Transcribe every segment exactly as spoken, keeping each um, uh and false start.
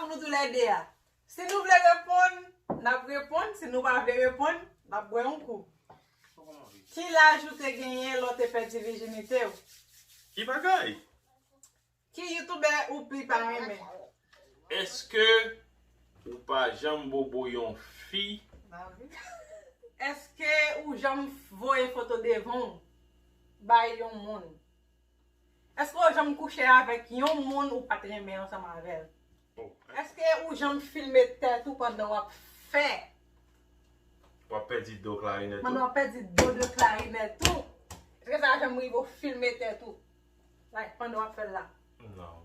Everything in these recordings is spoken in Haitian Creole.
Nou toulède a. Si nou vle reponn, n ap reponn. Si nou pa vle reponn, n ap bwè yon kou. Ki laj ou te genyen lè w te pèdi vijinite w? Ki bagay? Ki youtubè ou pi pa renmen? Èske ou pa janm bobo yon fi? Èske ou janm voye foto devan w bay yon moun? Èske ou janm kouche avèk yon moun ou pa t renmen ansanm avè l? Èske ou janm filme tèt ou pandan w ap fè? W ap pèdi do klarinèt ou? Pandan w ap pèdi do de klarinèt ou? Èske sa janm rive w filme tèt ou? Like, pandan w ap fè l la? Non.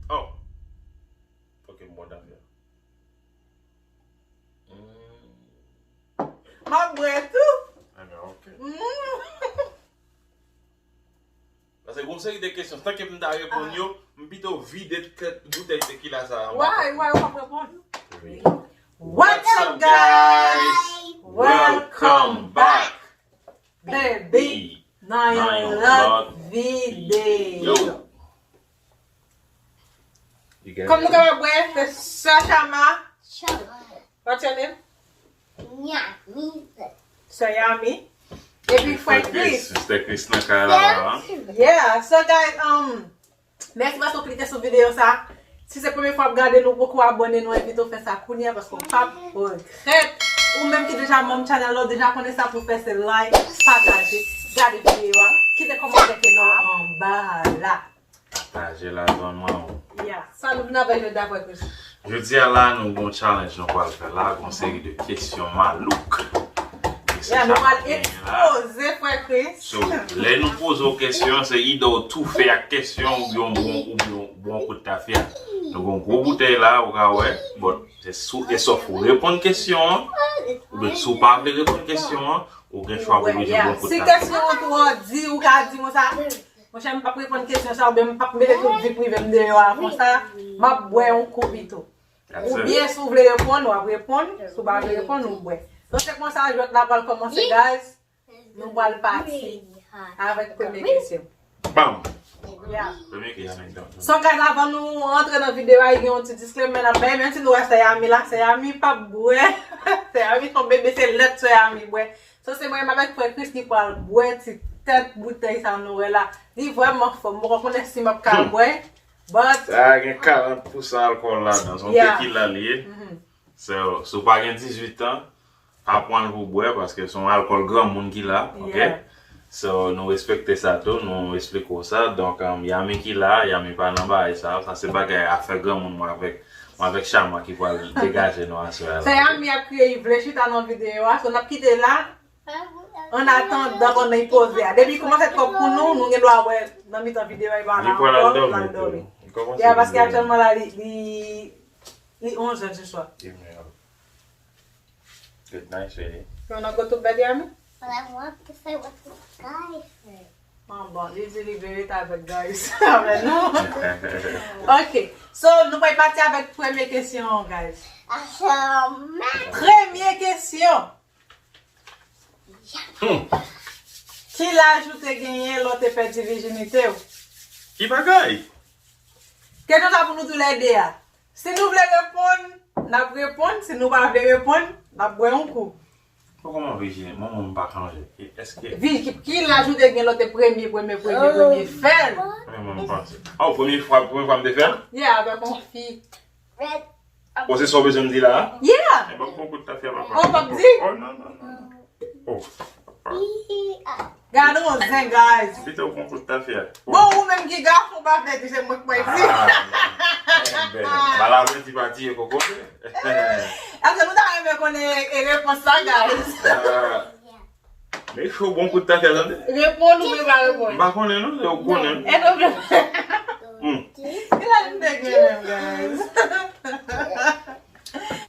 Oh! Ok, m bon dam yo. M ap bwè tou. Anben, ok. Paske gon seri de kesyon, tanke m ta reponn yo, m pito vide kèk boutèy tekila sa a. Why, why w ap reponn? What's up, guys? Welcome back. Baby, nan yon lòt videyo. Kòm nou kapab wè, se sè Shama. What's your name? Yami. Sè Yami. Epi frè Chris. Mister Chris nan kay la, la. Yeah, so guys, um, mèsi paske w klike sou videyo sa. Si se premye fwa w ap gade nou, poko abòne, nou envite w fè sa kounye a paske w p ap regrèt. Ou menm ki deja manm channel la, w deja konnen sa pou w fè se like, pataje, gade videyo a, kite kòmantè ke nou anba la. Pataje la zòn mwen. Yeah. Sa nou vin avè jodi a, frè Chris? Jodi a la, nou gon challenge nou pral fè la, gon seri de kesyon malouk. Yeah, nou pral ekspoze frè Chris. So, lè nou poze w kesyon, se either w toufe ak kesyon oubyen w bon, oubyen w bon kout tafya. Nou gon gwo boutèy la, ou ka wè, but se sou, e sòf ou reponn kesyon an, oubyen si w pa vle reponn kesyon an, ou gen chwa pou oblije bon kout tafya. Si kesyon an twò di, ou ka di konsa, monchè, m p ap reponn kesyon sa, oubyen m p ap mete tout vi prive m deyò a konsa, m ap bwè yon kou pito. Oubyen si w vle reponn, w ap reponn. Si w pa vle reponn, ou bwè. Donk, se konsa jwèt la pral kòmanse, guys. Nou pral pati avèk premye kesyon. Bam! Yeah. Premye kesyon. So, guys, avan nou antre nan videyo a, gen yon ti disclaimer n ap bay, menm si nou wè sè Yami la, sè Yami p ap bwè. Sè Yami se yon bebe, se lèt sè Yami bwè. So, se mwen menm avèk frè Chris ki pral bwè ti tèt boutèy sa nou wè la. Li vrèman fò. M poko konnen si m ap ka bwè. But sa gen karant pousan alkòl ladan. Se yon tekila li ye. So, si w pa gen dizuit an, pa pran l pou bwè, paske se yon alkòl granmoun ki la, ok? So, nou respekte sa tou, nou esplike w sa. Donk, um, Yami ki la, Yami pa nan bagay sa. Sa se bagay afè granmoun mwen avèk, mwen avèk Shama ki pral degaje nou aswè a la. Sè Yami ap kriye, li vle chita nan videyo a. So, n ap kite la. An atandan, pandan li poze a. Depi li kòmanse twòp pou nou, nou gen dwa wè nan mitan videyo a, li pa la ankò, l al dòmi. Ya, paske aktyèlman la, li, li, li onz è di swa. Good night, sweetie. You wanna go to bed, Yami? But I want to say what's up, guys. Ah, bon, li di li vle ret avèk guys. Avèk nou. Ok. So, nou pral pati avèk premye kesyon, guys. Premye kesyon. Hmm. Ki laj ou te genyen lè w te pèdi vijinite w? Ki bagay? Kesyon sa pou nou toulède a. Si nou vle reponn, n ap reponn. Si nou pa vle reponn, n ap bwè yon kou. Bon, kòman vijinite? Mwen, mwen, m pa sonje. Ki, èske vi-, ki, ki laj ou te gen lè w te premye, premye, premye, premye fè l? Mwen, mwen, m panse. Oh, premye fwa, premye fwa m te fè l? Yeah, avèk yon fi. Oh, se sa w bezwen m di la a? Yeah! Enben, m pran kout tafya, papa. Oh, w p ap di? Oh, non, non, non. Oh, papa. Gade yon zen, guys. Pito w pran kout tafya. Bon, ou menm ki gason, w pa vle di, se mwen k mwen di. Ah, non. Enben, bal avèti pa tiye kokobe. Èske nou ta renmen konnen e repons la, guys? Ah. Men cho bon kout tafya, tande. Reponn ou vle pa reponn? M pa konnen, non, se ou k konnen. E nou vle. Hmm. Ki laj m te gen menm, guys?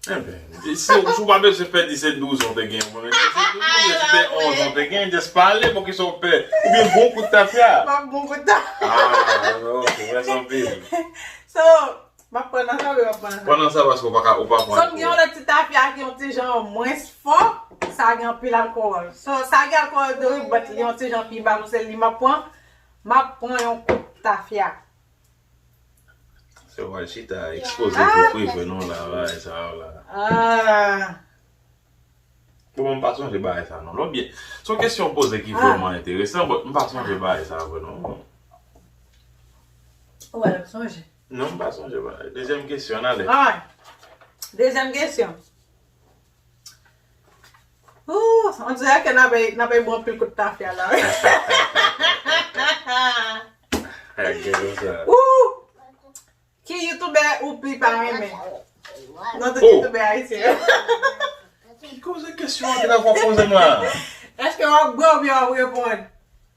Enben, si, si w pa bezwen pèdi, se douz an w te gen, mwen, se douz an, se onz an w te gen, just pale, poukisa w pè? Oubyen bon kout tafya? M ap bon kout tafya. Ah, ok, mèsi anpil. So, m ap pran nan sa, wi, m ap pran nan sa. Pran nan sa paske w pa ka, ou pa pran. So, m gen yon lòt ti tafya ki yon ti jan mwens fò, sa gen anpil alkòl. So, sa gen alkòl tou wi, but li yon ti jan pi ba, so se li m ap pran. M ap pran yon kout tafya. Yo pral chita ekspoze tou prive nou la, bagay sa yo la. Ah. Bon, mwen m pa sonje bagay sa non. Lòt byen, se yon kesyon w poze ki vrèman enteresan, but m pa sonje bagay sa vre non. Ou wè l ap sonje. Non, m pa sonje bagay. Dezyèm kesyon, n ale. Alright. Dezyèm kesyon. Ooh, on dirait que n ap bay, n ap bay bon anpil kout tafya la. Ay, gen konsa. Ooh! Ki youtubè ou pi pa renmen? Nan tout youtubè ayisyen yo. Ki koze kesyon an te ka fè w poze m la? Èske w ap bwè oubyen w ap reponn?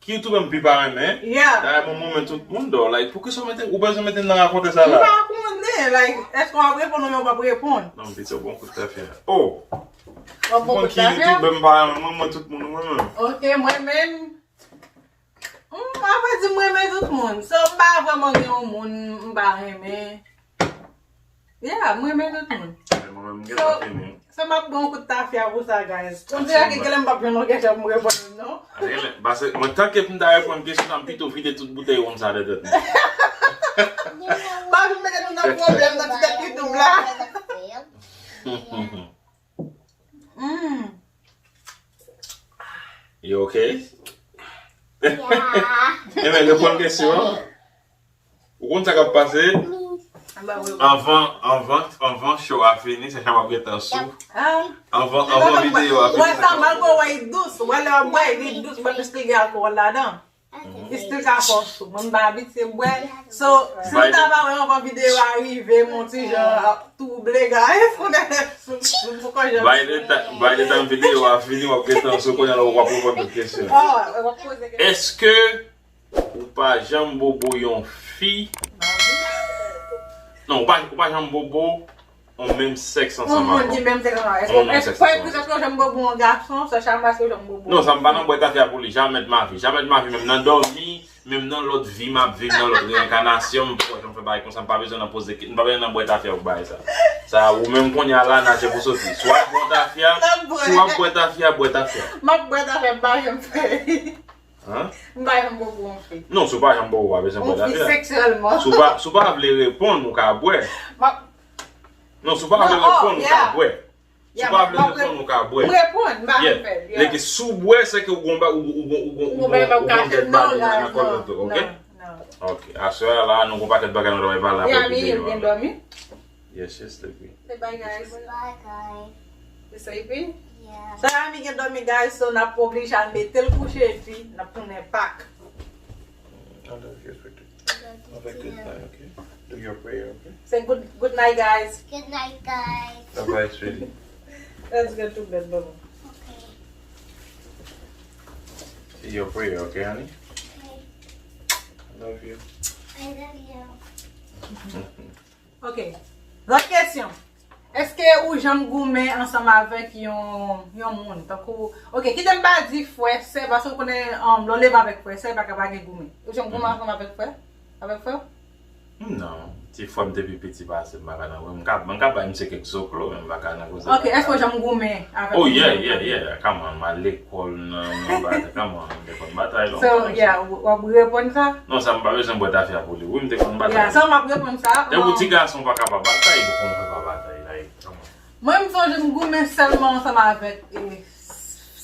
Ki youtubè m pi pa renmen? Yeah. Dayè mwen, mwen renmen tout moun dò. Like, poukisa w mete, ou bezwen mete m nan rakonte sa la? M pa konnen, like, èske w ap reponn oubyen w p ap reponn? Non, m pito bon kout tafya. Oh! W ap bon kout tafya? Ki youtubè m pa renmen? Mwen, mwen tout moun mwen renmen. Ok, mwen menm. Hmm, a vrè di, m renmen tout moun. So, m pa vrèman gen yon moun m pa renmen. Yeah, m renmen tout moun. Mwen menm, m gentan fini. So, m ap bon kout tafya pou sa, guys. On dirait que genlè m p ap jwenn yon kesyon pou m reponn, non? Genlè, paske mwen, tanke m ta reponn kesyon sa, m pito vide tout boutèy wonm sa nan tèt mwen. Pa vin mete nou nan pwoblèm nan ti tèt YouTube la. Mm. You okay? Yeah. Enben, reponn kesyon an. Ou konn sa k ap pase? Anba, wi, wi. Anvan, anvan, anvan show a fini, se jan w ap gentan sou. Ah. Anvan, anvan videyo a fini. Wè sa, malgre w wè li dous, wè lè w ap bwè, li dous, but li still gen alkòl ladan. Li still ka fè w sou. Mwen, m pa abitye bwè. So, si m ta pa wè anvan videyo a rive, m on ti jan ap twouble, guys. Mwen poko jan. By the time, by the time videyo a fini, w ap gentan sou, kounye a la w ap reponn tout kesyon. Oh, w ap poze kesyon. Èske ou pa janm bobo yon fi? Non, ou pa, ou pa janm bobo yon menm sèks ansanm avè w. Yon moun ki menm sèks ansanm avè w. Èske, èske, pa egzanp, èske w janm bobo yon gason, sè Chama, èske w janm bobo? Non, sa m pa nan bwè tafya pou li, jamais de ma vie. Jamais de ma vie, menm nan dòmi, menm nan lòt vi m ap viv, nan lòt reyenkanasyon, m poko janm fè bagay konsa, m pa bezwen nan poze, m pa bezwen nan bwè tafya pou bagay sa. Sa, ou menm kounye a la, naje pou soti. Swa w ap bwè tafya, si w ap bwè tafya, bwè tafya. M ap bwè tafya, m pa janm fè. Hein? M pa janm bobo yon fi. Non, si w pa janm bobo, w pa bezwen bwè tafya. Yon fi seksyèlman. Si w pa, si w pa vle reponn, ou ka bwè. M ap Non, si w pa vle reponn, ou ka bwè. Si w pa vle reponn, ou ka bwè. M reponn, m pa vle fè l, yeah. Lè ke si w bwè, se ke ou gon ba, ou, ou, ou, ou, ou gon, ou gon dèt bali nan kòlèt ou, ok? Ok, aswè a la, nou gon pakèt bagay nou ta pral pale apre videyo a. Yami, gen dòmi? Yes, she's sleeping. Say bye, guys. Bye, guys. You sleepy? Yeah. So, Yami gen dòmi, guys, so n ap oblije al mete l kouche, epi n ap tounen back. I love you, sweetie. I love you too. Have a good night, okay? Do your prayer, okay? Say good, good night, guys. Good night, guys. Bye-bye, sweetie. Let's go to bed, baba. Okay. Say your prayer, okay, honey? Okay. I love you. I love you. Ok. Lòt kesyon. Èske ou janm goumen ansanm avèk yon, yon moun? Tankou, ok, kite m pa di frè, sè, paske ou konnen, um, lè w leve avèk frè, sè, pa ka pa gen goumen. Ou janm goumen ansanm avèk frè? Avèk frè w? Non. Ti frè m te pi piti pase m, m pa ka nan, mwen, m ka, mwen ka bay misye kèk zoklo, men m pa ka nan koze. Ok, èske ou janm goumen avèk yon moun? Oh, yeah, yeah, yeah. Come on, m al lekòl nan, nan batay, come on, m te konn batay lontan. So, yeah, w, w ap reponn sa? Non, sa m pa bezwen bwè tafya pou li. Wi, m te konn batay. Yeah, sa m ap reponn sa. Depi w ti gason, w pa ka pa batay, ou konn fè pa batay, like, come on. Mwen, m sonje m goumen sèlman ansanm avèk, eh,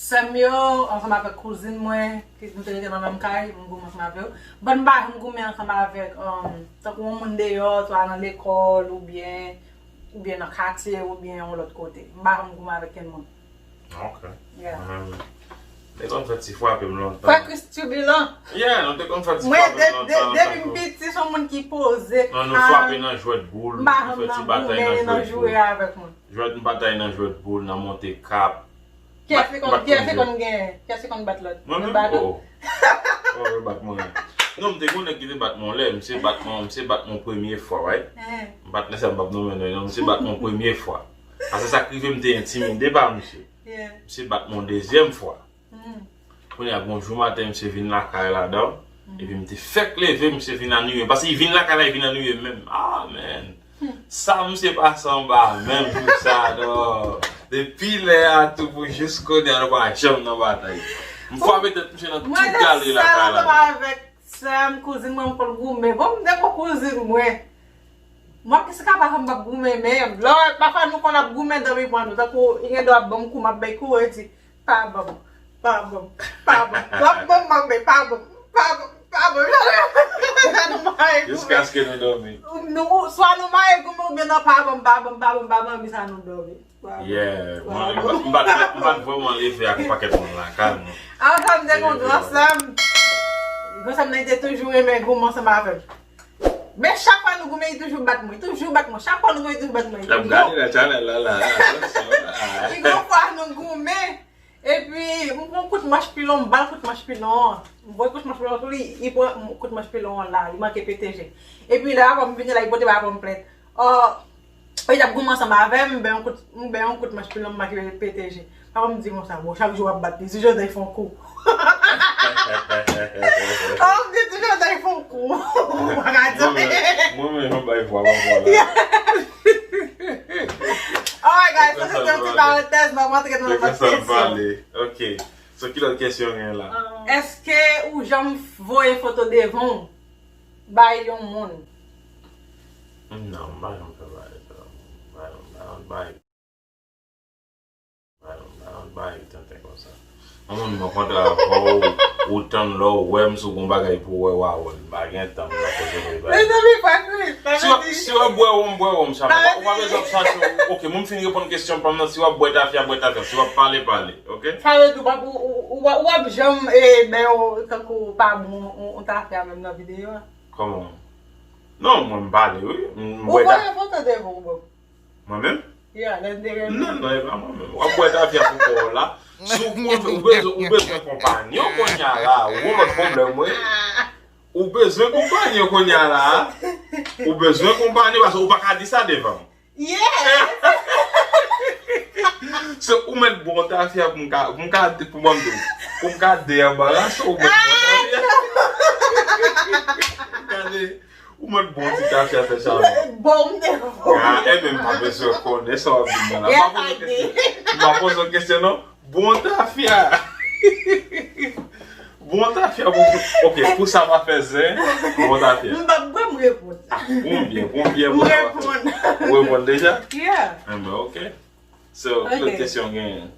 sè m yo, ansanm avèk kouzin mwen, ki nou te rete nan menm kay, m goumen ansanm avè yo. But m pa janm goumen ansanm avèk, um, tankou yon moun deyò, swa nan lekòl, oubyen, oubyen nan katye, oubyen yon lòt kote. M pa janm goumen avèk kenn moun. Ok. Yeah. Mwen menm, m te konn fè ti frape m lontan. Frè Chris Tubilan. Yeah, nou te konn fè ti frape m lontan. Mwen, de, de, depi m piti, se yon moun ki poze. Non, nou frape nan jwèt boul, nou fè ti batay nan jwèt boul. Jwèt, m batay nan jwèt boul, nan monte kap. Kiyès ki konn, kiyès ki konn gen, kiyès ki konn bat lòt? Mwen menm? Oh, oh. Oh, yo bat mwen. Non, m te gen yon nèg ki te bat mwen lè, misye bat mwen, misye bat mwen premye fwa, right? M pa t nèsèlman, m p ap nonmen non, non, misye bat mwen premye fwa. Paske sa k rive, m te entimide pa misye. Misye bat mwen dezyèm fwa. Kounye a, gon jou maten, misye vin lakay la, dò. Epi m te fèk leve, misye vin annuye m. Paske li vin lakay la, li vin annuye m menm. Ah, man. Sa misye pase anba menm jou sa, dò. Depi lè a tou pou jis kounye a, nou pa janm nan batay. M frape tèt misye nan tout galri lakay la. Mwen, sa, ansanm avèk sè m, kouzin mwen, m konn goumen. Bon, m te gon kouzin mwen. Mwen, kisa k ap fè m p ap goumen menm? Lè pafwa nou konn ap goumen, dòmi pran nou. Tankou, li gen dwa ap ban m kou, m ap bay kou, e di, pa ban m, pa ban m, pa ban m. L ap ban m, m ap bay, pa ban m, pa ban m, pa ban m. Sa nou maye goumen. Jiskaske nou dòmi. Nou, swa nou maye goumen oubyen nan pa ban m, pa ban m, pa ban m, pa ban m, sa nou dòmi. Yeah, mwen, m pa, m pa, m pa t vrèman leve ak yon pakèt moun lakay mwen. Anvan m te konn gransanm. Gransanm nan te toujou renmen goumen ansanm avè m. Men chak fwa nou goumen, li toujou bat mwen. Li toujou bat mwen. Chak fwa nou goumen, li toujou bat mwen. L ap gade nan chanèl la, la. Atansyon, la. Li gon fwa nou goumen. Epi, m pran kout manch pilon, m ba l kout manch pilon an. M voye kout manch pilon an sou li, li pran kout manch pilon an la. Li manke pete je. Epi, lè apre m vini la, li pote ba m plent. Ò, Li t ap goumen ansanm avè m, m bay yon kout, m bay yon kout manch pilon, m manke pete je. Papa m di konsa, bon, chak jou w ap bat li, si Joseph fè yon kou. Papa m di, si Joseph fè yon kou. Ou pa ka di. Mwen menm, mwen menm, yon bay vwa, vwa, vwa la. Alright, guys, sa se te yon ti parantèz, n ap rantre nan lòt kesyon. Ok. So, ki lòt kesyon gen la? Èske ou janm voye foto devan w bay yon moun? Non, m pa janm fè bagay sa. M pa janm, m pa janm bay. M pa janm, m pa janm bay tenten konsa. Yon moun rankontre avè w, ou tann lè w wè m, si w gon bagay pou w wè, w a wè m. M pa gen tan, m nan koze m bay. Mezanmi, pa kri, pa kri. Si w ap, si w ap bwè wonm, bwè wonm, sa va. Ou pa bezwen ap chache, ok, mwen m fin reponn kesyon pa m nan, si w ap bwè tafya, bwè tafya, si w ap pale, pale, ok? Sa vle di w p ap, ou, ou, ou, ou ap janm, e, bè, w, tankou w pa bon, w, w tafya menm nan videyo a? Kòman? Non, mwen m pale, wi. M, m bwè tafya. Ou voye foto devan w, bon. Mwen menm? Yeah, lè m te renmen. Non, non, e pa mwen menm. W ap bwè tafya pou kò w la. Si w konn fè, ou bezwen, ou bezwen konpanyon kounye a la. Ou gon lòt pwoblèm, wi. Ou bezwen konpanyon kounye a la. Ou bezwen konpanyon, paske ou pa ka di sa devan m. Yes! So, ou mèt bwè yon tafya pou m ka, pou m ka, pou mwen menm, pou m ka deanbarase, ou mèt bwè yon tafya. Gade, ou mèt bwè yon ti tafya fè chalè. Bon, m te bon. Ah, e menm pa bezwen konnen sa w ap di m la. M pa poze kesyon. M pa poze kesyon, non. Bon tafya. Bon tafya pou, ok, pou sa pa fè zen, bon tafya. M p ap bwè, m reponn. Ah, bon byen, bon byen, bon tafya. M reponn. Ou reponn deja? Yeah. Enben, ok. So, ki lòt kesyon w genyen?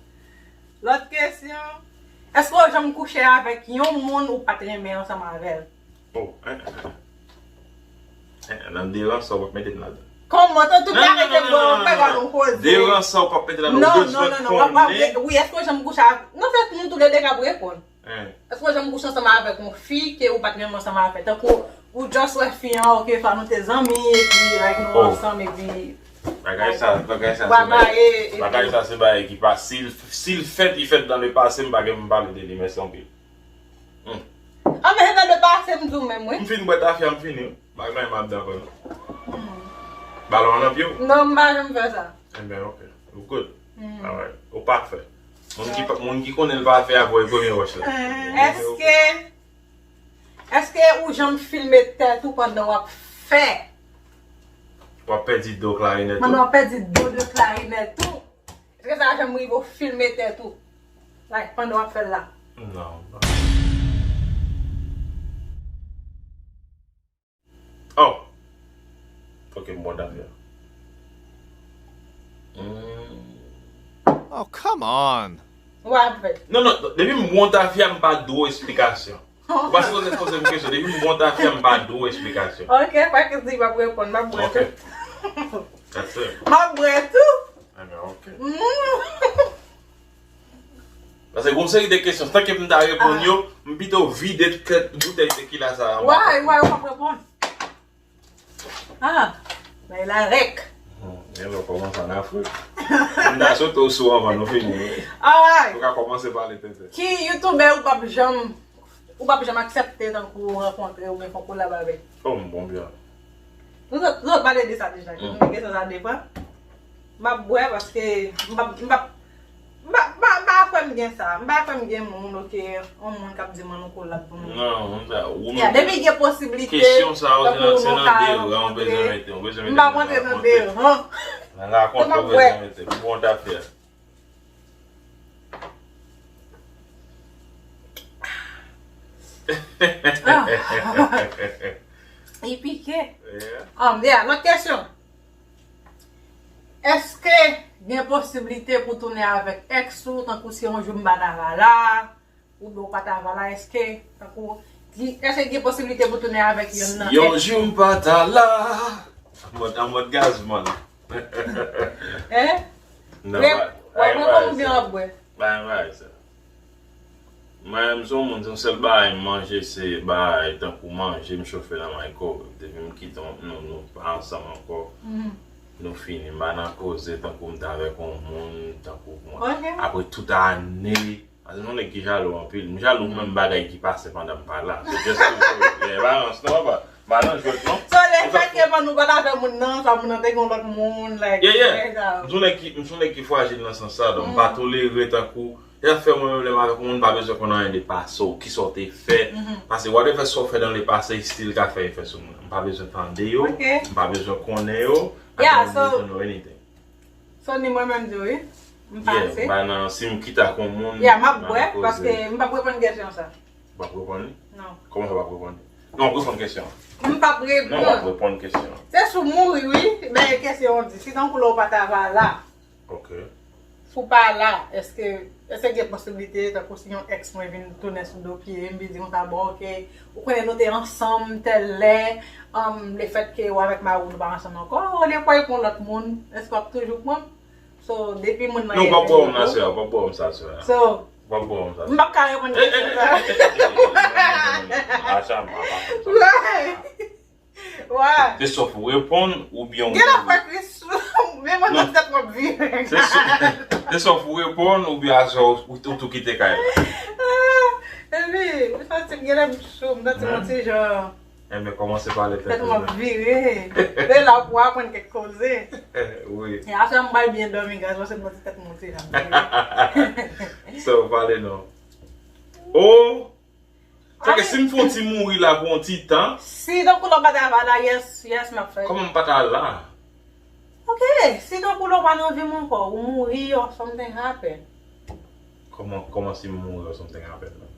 Lòt kesyon. Èske w janm kouche avèk yon moun ou pa t renmen ansanm avè l? Oh, eh, eh, eh. Eh, nan deran sa w p ap mete m ladan. Kòman, tantou pa rete bon, pa ba nou koze. Deran sa w p ap mete ladan, ou bezwen konnen. Non, non, non, non, w ap, w ap, wi, èske w janm kouche avèk, nan fèt, nou toulède k ap reponn. Èske w janm kouche ansanm avèk yon fi ke ou pa t renmen ansanm avè l? Tankou, ou just wè fi an, ok, swa nou te zanmi, epi, like, nou ansanm, epi, bagay sa, bagay sa, se bagay, bagay sa, se bagay ki pa, si l, si l fèt, li fèt dans le passé, m pa gen pou m pale de li, mèsi anpil. Hmm. Ah, men se nan le passé m di w menm, wi. M fin bwè tafya, m fini. Pa gen anyen m ap di ankò, non. Hmm. Balon an nan pye w? Non, m pa janm fè sa. Enben, ok. Ou good. Hmm. Alright. Ou pafè. Moun ki pa, moun ki konnen l pafè a voye premye wòch la. Èske, èske ou janm filme tèt ou pandan w ap fè? W ap pèdi do klarinèt ou? Pandan w ap pèdi do de klarinèt ou? Èske sa janm rive w filme tèt ou? Like, pandan w ap fè l la? Non, non. Oh! Ok, m bon tafya. Hmm. Oh, come on! Ou pa ap fè. Non, non, depi m bon tafya, m pa dwe esplikasyon. Ou pa sipoze poze m kesyon. Depi m bon tafya, m pa dwe esplikasyon. Ok, pa ke di m ap reponn, m ap bwè tou. Ok. That's it. M ap bwè tou. Enben, ok. Mm. Paske gon seri de kesyon, tanke m ta reponn yo, m pito vide kèt boutèy tekila sa a anba. Why, why ou p ap reponn? Ah, men la rèk. Hmm, gen lè w kòmanse an Afrik. M ta sot ou sou anvan nou fini, wi. Alright. Ou ka kòmanse pale tenten. Ki youtubè ou p ap janm, ou p ap janm aksepte tankou rankontre oubyen fè yon kolab avèk? Oh, m bon byen. Nou sot, nou sot pale de sa deja, ke nou gen sa, sa depan. M ap bwè paske m p ap, m p ap, m pa, m pa, m pa kwè m gen sa. M pa kwè m gen moun, oke, yon moun k ap di m ann nou kolab pou nou. Non, m ta, ou menm. Ya, depi gen posiblite, kesyon sa yo, se nan, se nan deran ou bezwen mete, ou bezwen mete nan rakontre. M p ap rantre nan deran. Nan rakontre ou bezwen mete, pou bon tafya. Ah. Li pike. Yeah. Um, yeah, lòt kesyon. Èske gen posiblite pou tounen avèk ex ou, tankou si yon jou m pa ta va la, oubyen ou pa ta va la, èske, tankou, ki, èske gen posiblite pou tounen avèk yonn nan ex ou? Yon jou m pa ta la. An mòd, an mòd Gazman. Hein? Non, pa, pa gen bagay sa. Pa gen bagay sa. Mwen, m se yon moun, se yon sèl bagay m manje, se bagay tankou manje, m chofe nan microwave. Depi m kite, nou, nou pa ansanm ankò. Nou fini, m pa nan koze tankou m te avèk yon moun, tankou mwen. Apre tout ane, paske m se yon nèg ki jalou anpil. M jalou menm bagay ki pase pandan m pa la. Se just pou lè balans non, pa, pa nan jwèt non. So, lefètke pandan w pa t avè moun nan, sa moun nan te gen yon lòt moun, like, yeah, yeah. M se yon nèg ki, m se yon nèg ki frajil nan sans sa, donk m pa tolere tankou, e sa fè mwen menm lè m avèk yon moun, m pa bezwen konn anyen de pase w, kisa w te fè. Paske whatever sa w fè dans le passé, still ka fè efè sou moun. M pa bezwen tande yo, m pa bezwen konnen yo, I don't need to know anything. So, ni mwen menm di wi. M pase. Yeah, ba nan, si m kite ak yon moun, yeah, m ap bwè, paske m p ap reponn kesyon sa. W ap reponn li? Non. Kòman sa w p ap reponn li? Non, w ap reponn kesyon an. M p ap reponn. Non, w ap reponn kesyon an. Se si w mouri, wi. Men kesyon an di, si tankou lè w pa ta va la. Ok. Si w pa la, èske, èske gen posiblite, tankou si yon ex mwen vin tounen sou do pye m, vin di konsa, bon, ok, ou konnen nou te ansanm tèl lè, um, lefètke ou avèk mari w nou pa ansanm ankò, olye w pral pou yon lòt moun, èske w ap toujou pran m? So, depi moun nan... Non, w p ap bwè wonm la, sè a, w p ap bwè wonm sa, sè a. So, w p ap bwè wonm sa. M p ap ka reponn kesyon sa. A, sa, m pa fè sa. Why? Se sòf ou reponn oubyen ou... Gen afè Kris, men mwen nan tèt mwen vire. Se sòf, se sòf ou reponn oubyen aswè ou, ou, ou tou kite kay la. Ah, epi, m santi m genlè m sou, m santi m yon ti jan. Enben, kòmanse pale tèt ou. Tèt mwen vire. Se la pou aprann kèk koze. Wi. E aswè m pral byen dòmi, guys, paske m santi tèt mwen ti jan vire. So, pale non. Oh! Sa ke si m fè yon ti mouri la pou yon ti tan. Si tankou lè w pa ta va la, yes, yes, m ap fè. Kòman m pa ta la? Ok, si tankou lè w pa nan vi m ankò, ou mouri or something happen. Kòman, kòman si m mouri or something happen la?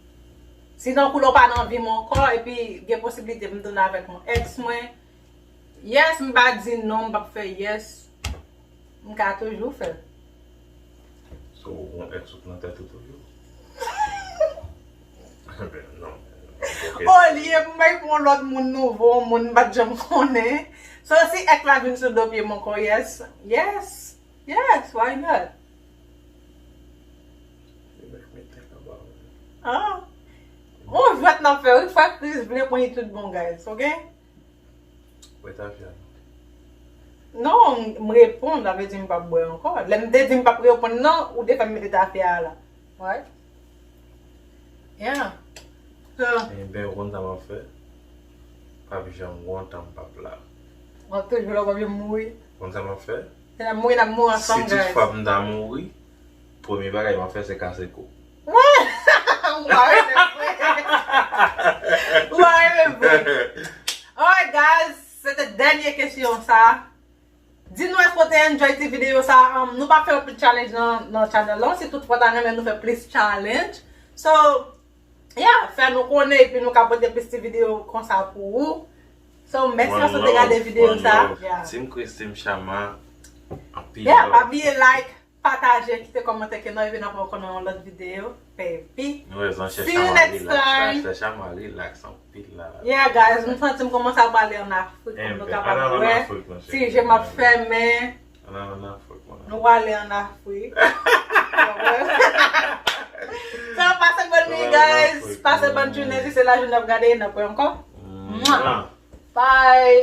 Si tankou lè w pa nan vi m ankò, epi gen posiblite pou m tounen avèk yon ex mwen, yes, m pa di non, m p ap fè yes. M ka toujou fè l. So, ou gon ex ou t nan tèt ou toujou? Enben, non. Ok. Olye pou m bay pou yon lòt moun nouvo, yon moun m pa t janm konnen. So, si ex la vin sou do pye m ankò, yes. Yes. Yes, why not? You make me think about it. Ah. Yon jwèt n ap fè, wi, frè Chris vle pran li tout bon, guys, ok? Wè tafya non. Non, m reponn, sa vle di m p ap bwè ankò. Lè m te di m p ap reponn nan, ou te fè m mete tafya a la. Right? Yeah. So, enben, ou konn sa m ap fè? P ap janm gon tan m p ap la. W ap toujou la, w p ap janm mouri. Ou konn sa m ap fè? Se n ap mouri, n ap mouri ansanm, guys. Si tout fwa m ta mouri, premye bagay m ap fè se kase kou. Ou pa renmen vre. Ou pa renmen vre. Alright, guys, se te dènye kesyon sa. Di nou èske w te enjoy ti videyo sa. Um, nou pa fè plis challenge nan, nan channel lan. Si tout fwa w ta renmen nou fè plis challenge. So, yeah, fè nou konnen epi nou ka pote plis ti videyo konsa pou ou. So, mèsi paske w te gade videyo sa. One love, one love. Yeah. Team Chris, Team Shama, anpil love. Yeah, pa bliye like, pataje, kite kòmantè ke nou rive nan pran kò nan yon lòt videyo. Baby. Nou wè zan chè Shama relax. See you next time. Chè Shama relax anpil la. Yeah, guys, m santi m kòmanse ap ale ann Afrik, pou nou kapab wè. Si je m ap fèmen. Ann Afrik, man. Nou prale ann Afrik. So, pase bòn nuit, guys. Pase bòn jounen, si se lajounen n ap gade, n ap wè ankò. Mwah. Bye.